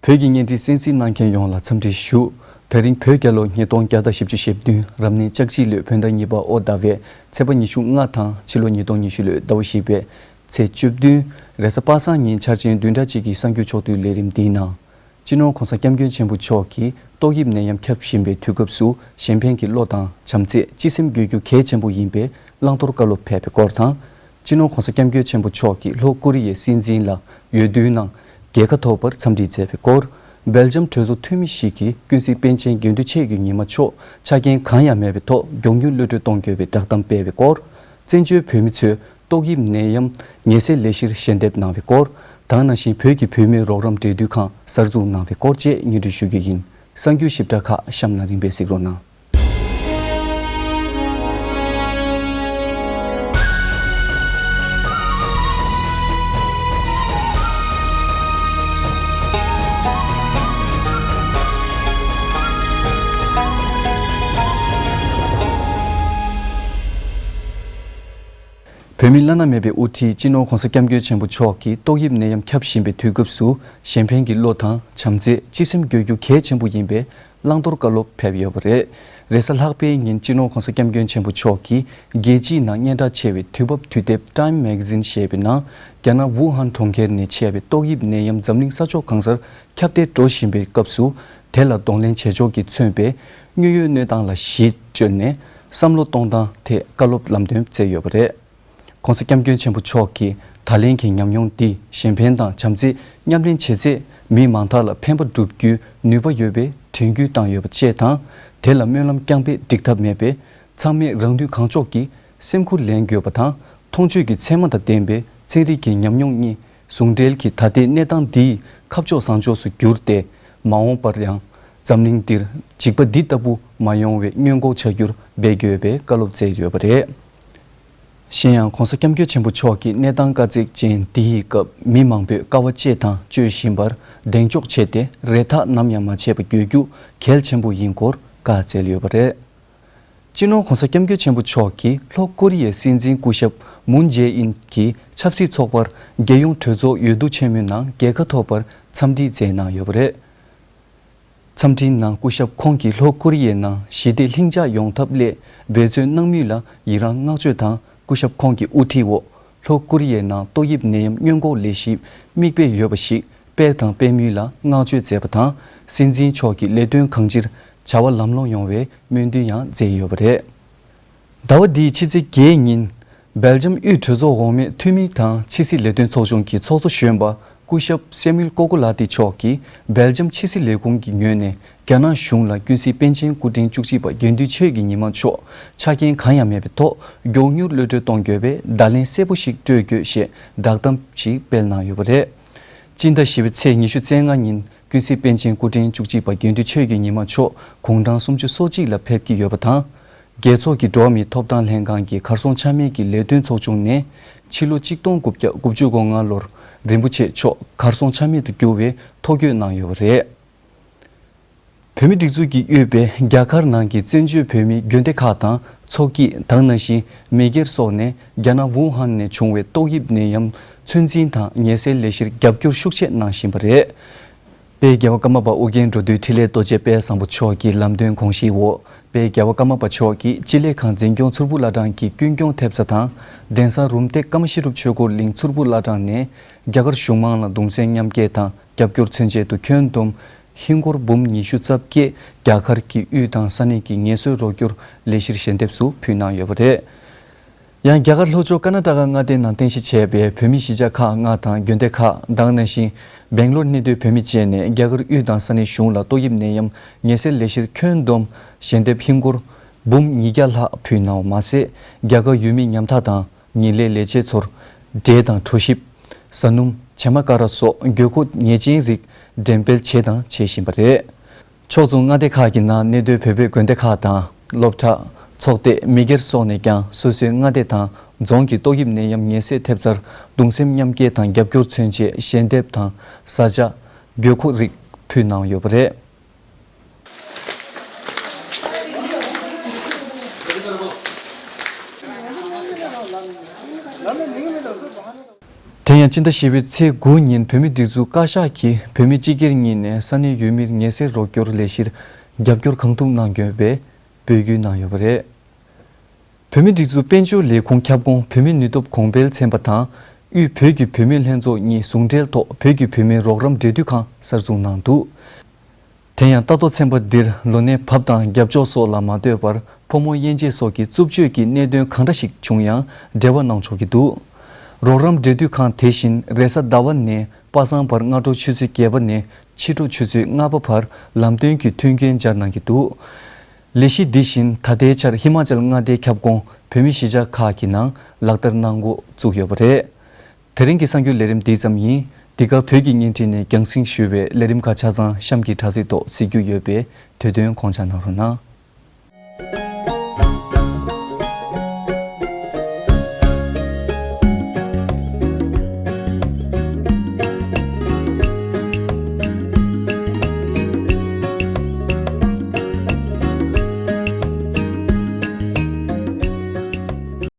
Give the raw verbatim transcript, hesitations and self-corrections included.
བོད་ཀྱི་བརྙན་འཕྲིན་གསན་གཟིགས་གནང་མཁན་ཡོངས་ལ་འཚམས་འདྲི་ཞུ། དེ་རིང་བོད་རྒྱལ་ལོ་ཉིས་སྟོང་བརྒྱ་དང་བཞི་བཅུ་ཞེ་བདུན། རབ་གནས་ལྕགས་བྱི་ལོའི་བོད་ཟླ་གཉིས་པ་ཨོ་ཟླ་བའི་ཚེས་པ་ཉི་ཤུ་ལྔ་དང་ཕྱི་ལོ་ཉིས་སྟོང་ཉི་ཤུ་ལོའི་ཟླ་བ་བཞི་པའི་ཚེས་བཅུ་བདུན། རེས་གཟའ་པ་སངས་ཉིན་འཆར་ཅན་བདུན་ཕྲག་གཅིག་གི་གསར་འགྱུར་ཕྱོགས་བསྡུས་ལས་རིམ་འདིའི་ནང་། སྤྱི་ནོར་༸གོང་ས་༸སྐྱབས་མགོན་ཆེན་པོ་མཆོག་གིས་ཏོག་དབྱིབས་ནད་ཡམས་ཁྱབ་བཞིན་པའི་དུས་སྐབས་སུ་གཞན་ཕན་གྱི་བློ་དང་བྱམས་བརྩེ་སྤྱི་སེམས་དགོས་རྒྱུ་གལ་ཆེན་པོ་ཡིན་པའི་བླང་དོར་བཀའ་སློབ་ཕེབས་པའི་སྐོར་དང་། སྤྱི་ནོར་༸གོང་ས་༸སྐྱབས་མགོན་ཆེན་པོ་མཆོག་གིས་ལྷོ་ཀོ་རི་ཡའི་སྲིད་འཛིན་ལ་འོས་བསྡུའི་ནང་རྒྱལ་ཁ་ཐོབ་པར་འཚམས་འདྲི་མཛད་པའི་སྐོར། སྦེལ་ཇམ་གྲོས་ཚོགས་འཐུས་མི་ཞིག་གིས་ཀུན་གཟིགས་པཎ་ཆེན་དགེ་འདུན་ཆོས་ཀྱི་ཉི་མ་མཆོག་ཆ་རྐྱེན་གང་ཡང་མེད་པའི་ཐོག་མགྱོགས་མྱུར་གློད་གྲོལ་གཏོང་དགོས་པའི་བསྒྲགས་གཏམ་སྤེལ་བའི་སྐོར། བཙན་བྱོལ་བོད་མི་ཚོས་ཏོག་དབྱིབས་ནད་ཡམས་ངལ་སེལ་ལས་གཞིར་ཞལ་འདེབས་གནང་བའི་སྐོར། དེ་ནང་བཞིན་བོད་ཀྱི་བུད་མེད་རོགས་རམ་འབྲེལ་མཐུད་ཁང་གསར་འཛུགས་གནང་བའི་སྐོར་བཅས་སྙན་སྒྲོན་ཞུ་རྒྱུ་ཡིན། གསར་འགྱུར་ཞིབ་ཕྲ་ཁག་གཤམ་ལ་རིམ་པས་གཟིགས་རོགས་གནང་། བོད་མིའི་བླ་ན་མེད་པའི་དབུ་ཁྲིད་སྤྱི་ནོར་༸གོང་ས་༸སྐྱབས་མགོན་ཆེན་པོ་མཆོག་གིས་ཏོག་དབྱིབས་ནད་ཡམས་ཁྱབ་བཞིན་པའི་དུས་སྐབས་སུ་གཞན་ཕན་གྱི་བློ་དང་བྱམས་བརྩེ་སྤྱི་སེམས་དགོས་རྒྱུ་གལ་ཆེན་པོ་ཡིན་པའི་བླང་དོར་བཀའ་སློབ་ཕེབས་ཡོད་པ་རེད། རེས་གཟའ་ལྷག་པའི་ཉིན་སྤྱི་ནོར་༸གོང་ས་༸སྐྱབས་མགོན་ཆེན་པོ་མཆོག་གིས་རྒྱལ་སྤྱིའི་ནང་སྙན་གྲགས་ཆེ་བའི་དུས་བབ་དུས་དེབ་Time Magazine་ཞེས་པའི་ནང་རྒྱ་ནག་ཝུ་ཧན་གྲོང་ཁྱེར་ནས་མཆེད་པའི་ཏོག་དབྱིབས་ནད་ཡམས་འཛམ་གླིང་ས་ཕྱོགས་གང་སར་ཁྱབ་གདལ་འགྲོ་བཞིན་པའི་སྐབས་སུ། དེ་ལ་གདོང་ལེན་བྱེད་ཕྱོགས་ཀྱིས་མཚོན་པའི་དངོས་ཡོད་གནས་སྟངས་ལ་གཞི་བཅོལ་ནས་བསམ་བློ་གཏོང་སྟངས་ཐད་བཀའ་སློབ་ལམ་སྟོན་བསྩལ་ཡོད་པ་རེད། ༸གོང་ས་༸སྐྱབས་མགོན་ཆེན་པོ་མཆོག་གིས་ད་ལན་གྱི་ཉམས་མྱོང་འདིས་གཞན་ཕན་དང་བྱམས་བརྩེ་མཉམ་ལེན་བྱེད་ཚེ་མི་མང་དག་ལ་ཕན་པ་བསྒྲུབ་རྒྱུའི་ནུས་པ་ཡོད་པའི་དྲན་སྐུལ་བཏང་ཡོད་པ་བཅས་དང་། དེ་ལ་སྨོན་ལམ་རྐྱང་པས་འགྲིག་ཐབས་མེད་པས། ཚང་མས་རང་ནུས་གང་ལྕོགས་ཀྱིས་སེམས་ཁུར་ལེན་དགོས་པ་དང་། མཐོང་ཆོས་ཀྱི་ཚད་མ་དང་ལྡན་པའི་ཚན་རིག་གི་ཉམས་མྱོང་གཉིས་ཟུང་འབྲེལ་གྱིས་ད་ལྟའི་གནས་སྟངས་འདིའི་ཁ་ཕྱོགས་བཟང་ཕྱོགས་སུ་བསྒྱུར་ཏེ། མ་འོངས་པར་ཡང་འཛམ་གླིང་འདིར་འཇིགས་པ་འདི་ལྟ་བུ་མ་ཡོང་བའི་སྔོན་འགོག་བྱ་རྒྱུར་འབད་དགོས་པའི་བཀའ་སློབ་སྩལ་ཡོད་པ་རེད། གཞན་ཡང་༸གོང་ས་༸སྐྱབས་མགོན་ཆེན་པོ་མཆོག་གིས་གནས་སྟངས་དཀའ་ཚེགས་ཅན་འདིའི་སྐབས་མི་མང་པོས་དཀའ་བ་སྤྱད་དང་སྤྱོད་བཞིན་པར་གདེང་འཇོག་བྱས་ཏེ། རེ་ཐག་ནམ་ཡང་མ་ཆད་པ་དགོས་རྒྱུ་གལ་ཆེན་པོ་ཡིན་སྐོར་བཀའ་སྩལ་ཡོད་པ་རེད། སྤྱི་ནོར་༸གོང་ས་༸སྐྱབས་མགོན་ཆེན་པོ་མཆོག་གིས་ལྷོ་ཀོ་རི་ཡའི་སྲིད་འཛིན་སྐུ་ཞབས་མུན་ཇེ་ཨིན་གྱི་ཆབ་སྲིད་ཚོགས་པར་རྒྱལ་ཡོངས་གྲོས་ཚོགས་འོས་བསྡུ་ཆེན་མོའི་ནང་རྒྱལ་ཁ་ཐོབ་པར་འཚམས་འདྲི་མཛད་གནང་ཡོད་པ་རེད། འཚམས་འདྲིའི་ནང་སྐུ་ཞབས་ཁོང་གིས་ལྷོ་ཀོ་རི་ཡའི་ནང་ཞི་བདེ་ལྷིང་འཇགས་ཡོང་ཐབས་སླད་འབད་བརྩོན་གནང་མུས་ལ་ཡི་རངས་བསྔགས་བརྗོད་དང་། སྐུ་ཞབས་ཁོང་གི་དབུ་ཁྲིད་འོག་ལྷོ་ཀོ་རི་ཡའི་ནང་ཏོག་དབྱིབས་ནད་ཡམས་སྔོན་འགོག་ལས་གཞི་མིག་དཔེ་ཡོད་པ་ཞིག་སྤེལ་དང་སྤེལ་མུས་ལ་བསྔགས་བརྗོད་མཛད་པ་དང་། སྲིད་འཛིན་མཆོག་གི་ལས་དོན་གང་ཅིར་བྱ་བ་ལམ་ལྷོང་ཡོང་བའི་སྨོན་འདུན་ཡང་མཛད་ཡོད་པ་རེད། ཟླ་བ་འདིའི་ཕྱི་ཚེས་བརྒྱད་ཉིན། སྦེལ་ཇམ་དབུས་གྲོས་ཚོགས་འོག་མའི་འཐུས་མི་དང་ཕྱི་སྲིད་ལས་དོན་ཚོགས་ཆུང་གི་ཚོགས་གཙོ་གཞོན་པ་སྐུ་ཞབས་སེ་མུལ་ཀོ་ཀོ་ལ་ཏི་མཆོག་གིས་སྦེལ་ཇམ་ཕྱི་སྲིད་ལས་ཁུངས་ཀྱི་ངོས་ནས་རྒྱ་ནག་གཞུང་ལ་ཀུན་གཟིགས་པཎ་ཆེན་སྐུ་ཕྲེང་བཅུ་གཅིག་པ་དགེ་འདུན་ཆོས་ཀྱི་ཉི་མ་མཆོག་ཆ་རྐྱེན་གང་ཡང་མེད་པའི་ཐོག་མགྱོགས་མྱུར་གློད་གྲོལ་གཏོང་དགོས་པའི་བརྡ་ལན་གསལ་པོ་ཞིག་སྤྲོད་དགོས་ཞེས་བསྒྲགས་གཏམ་ཞིག་སྤེལ་གནང་ཡོད་པ་རེད། སྤྱི་ཟླ་བཞི་པའི་ཚེས་ཉི་ཤུ་རྩ་ལྔ་ཉིན་ཀུན་གཟིགས་པཎ་ཆེན་སྐུ་ཕྲེང་བཅུ་གཅིག་པ་དགེ་འདུན་ཆོས་ཀྱི་ཉི་མ་མཆོག་དགུང་གྲངས་སུམ་ཅུ་སོ་གཅིག་ལ་ཕེབས་ཀྱི་ཡོད་པ་དང་། རྒྱལ་ཚོགས་ཀྱི་འགྲོ་བ་མིའི་ཐོབ་ཐང་ལྷན་ཁང་གི་གར་སོང་ཆ་མེད་ཀྱི་ལས་དོན་ཚོགས་ཆུང་ནས་ཕྱི་ལོ་གཅིག་སྟོང་དགུ་བརྒྱ་དགུ་བཅུ་གོ་ལྔ་ལོར་རིན་པོ་ཆེ་མཆོག་གར་སོང་ཆ་མེད་དུ་གྱུར་བའི་ཐོ་འགོད་གནང་ཡོད་པ་རེད། བོད་མིའི་སྒྲིག་འཛུགས་ཀྱིས་དབུས་པའི་རྒྱ་གར་ནང་གི་བཙན་བྱོལ་བོད་མིའི་དགོན་སྡེ་ཁག་དང་ཚོགས་སྐྱིད་དང་། ནང་བཞིན་མི་སྒེར་སོགས་ནས་རྒྱ་ནག་ཝུ་ཧན་ནས་བྱུང་བའི་ཏོག་དབྱིབས་ནད་ཡམས་ཚོད་འཛིན་དང་ངལ་སེལ་ལས་གཞིར་རྒྱབ་སྐྱོར་ཤུགས་ཆེ་གནང་བཞིན་པ་རེད། དཔལ་རྒྱལ་བ་ཀརྨ་པ་ཨོ་རྒྱན་འགྲོ་འདུལ་འཕྲིན་ལས་རྡོ་རྗེ་དཔལ་བཟང་པོ་མཆོག་གི་ལམ་སྟོན་དགོངས་གཞིའི་འོག་དཔལ་རྒྱལ་བ་ཀརྨ་པ་མཆོག་གིས་སྤྱི་ལས་ཁང་འཛིན་སྐྱོང་མཚུར་ཕུ་བླ་བྲང་གི་ཀུན་སྐྱོང་ཐེབས་རྩ་དང་། གདན་ས་རུམ་བཏེག་ཀ་མ་ཤི་སྒྲུབ་ཆོས་འཁོར་གླིང་མཚུར་ཕུ་བླ་བྲང་ནས་རྒྱ་གར་གཞུང་མང་ལ་གདུང་སེམས་མཉམ་སྐྱེད་དང་རྒྱབ་སྐྱོར་མཚོན་ཆེད་དུ་ཁྱོན་བསྡོམས་ཧིན་སྒོར་འབུམ་ཉི་ཤུ་རྩ་བརྒྱད་རྒྱ་གར་གྱི་དབུས་དང་ས་གནས་ཀྱི་ངལ་གསོའི་རོགས་སྐྱོར་ལས་གཞིར་ཞལ་འདེབས་སུ་ཕུལ་གནང་ཡོད་པ་རེད། ཡང་རྒྱ་གར་ལྷོ་ཕྱོགས་ཀར་ན་ཊ་ཀ་མངའ་སྡེའི་ནང་རྟེན་གཞི་བྱས་པའི་བོད་མིའི་གཞིས་ཆགས་ཁག་ལྔ་དང་དགོན་སྡེ་ཁག་དང་། ནང་བཞིན་སྦེང་ལོར་གནས་སྡོད་བོད་མི་བཅས་ནས་རྒྱ་གར་དབུས་དང་ས་གནས་གཞུང་ལ་ཏོག་དབྱིབས་ནད་ཡམས་ངལ་སེལ་ལས་གཞིར་ཁྱོན་བསྡོམས་ཞལ་འདེབས་ཧིན་སྒོར་འབུམ་ཉིས་བརྒྱ་ལྷག་ཕུལ་གནང་བ་མ་ཟད། རྒྱ་གར་ཡུལ་མི་ཉམ་ཐག་དང་ཉིན་ལས་ལས་བྱེད་ཚོར་འབྲས་དང་གྲོ་ཞིབ། ཟ་སྣུམ། བྱེ་མ་ཀ་ར་སོགས་དགོས་མཁོ་ངེས་ཅན་རིགས་འགྲེམས་སྤེལ་བྱས་དང་བྱེད་བཞིན་པ་རེད། ཕྱོགས་མཚུངས་མངའ་སྡེ་ཁག་གི་ནང་གནས་སྡོད་བོད་པའི་དགོན་སྡེ་ཁག་དང་། སློབ་གྲྭ། ཚོགས་སྡེ། མི་སྒེར་སོགས་ནས་ཀྱང་སོ་སོའི་མངའ་སྡེ་དང་རྫོང་གི་ཏོག་དབྱིབས་ནད་ཡམས་ངལ་སེལ་ཐེབས་རྩར་གདུང་སེམས་མཉམ་སྐྱེད་དང་རྒྱབ་སྐྱོར་མཚོན་ཆེད་ཞལ་འདེབས་དང་བཟའ་བཅའ། དགོས་མཁོ་རིགས་ཕུལ་གནང་ཡོད་པ་རེད། དེ་ཡང་སྤྱི་ཟླ་བཞི་པའི་ཚེས་དགུ་ཉིན་བོད་མིའི་སྒྲིག་འཛུགས་བཀའ་ཤག་གིས་བོད་མི་སྤྱི་སྒེར་གཉིས་ནས་ས་གནས་ཡུལ་མིར་ཉེན་སེལ་རོགས་སྐྱོར་ལས་གཞིར་རྒྱབ་སྐྱོར་གང་ཐུབ་གནང་དགོས་པའི་འབོད་སྐུལ་གནང་ཡོད་པ་རེད། བོད་མིའི་སྒྲིག་འཛུགས་དཔལ་འབྱོར་ལས་ཁུངས་ཁྱབ་ཁོངས་བོད་མིའི་ནུས་སྟོབས་གོང་འཕེལ་ཚན་པ་དང་དབུས་བོད་ཀྱི་བུད་མེད་ལྷན་ཚོགས་གཉིས་ཟུང་འབྲེལ་ཐོག་བོད་ཀྱི་བུད་མེད་རོགས་རམ་འབྲེལ་མཐུད་ཁང་གསར་འཛུགས་གནང་འདུག་དེ་ཡང་ལྟ་རྟོག་ཚན་པ་འདིར་ལོ་ནའི་བབ་དང་རྒྱབ་ཕྱོགས་སོགས་ལ་མ་ལྟོས་པར་ཕོ་མོ་དབྱེ་འབྱེད་སོགས་ཀྱི་རྩུབ་སྤྱོད་ཀྱི་གནད་དོན་གང་འདྲ་ཞིག་བྱུང་ཡང་འབྲེལ་བ་གནང་ཆོག་གི་འདུག་རོགས་རམ་འབྲེལ་མཐུད་ཁང་དེ་བཞིན་རེས་གཟའ་ཟླ་བ་ནས་པ་སངས་བར་སྔ་དྲོ་ཆུ་ཚོད་བརྒྱད་པ་ནས་ཕྱི་དྲོ་ཆུ་ཚོད་ལྔ་པ་བར་ལམ་སྟོན་གྱི་མཐུན་རྐྱེན་སྦྱར་གནང་གི་འདུག་ལས་གཞི་འདི་བཞིན་ད་ལྟའི་ཆར་ཧི་མ་ཅལ་མངའ་སྡེའི་ཁྱབ་ཁོངས་བོད་མི་གཞིས་ཆགས་ཁག་གི་ནང་ལག་བསྟར་གནང་འགོ་བཙུགས་ཡོད་པ་རེད། དེ་རིང་གི་གསར་འགྱུར་ལས་རིམ་འདི་ཙམ་ཡིན། འདི་ག་བོད་ཀྱི་བརྙན་འཕྲིན་ནས་རྒྱང་སྲིང་ཞུས་པའི་ལས་རིམ་ཁག་ཆ་ཚང་གཤམ་གྱི་དྲ་ཚིགས་ཐོག་གཟིགས་རྒྱུ་ཡོད་པས་དུས་སྟོན་དགོངས་འཇགས་གནང་རོགས་གནང་།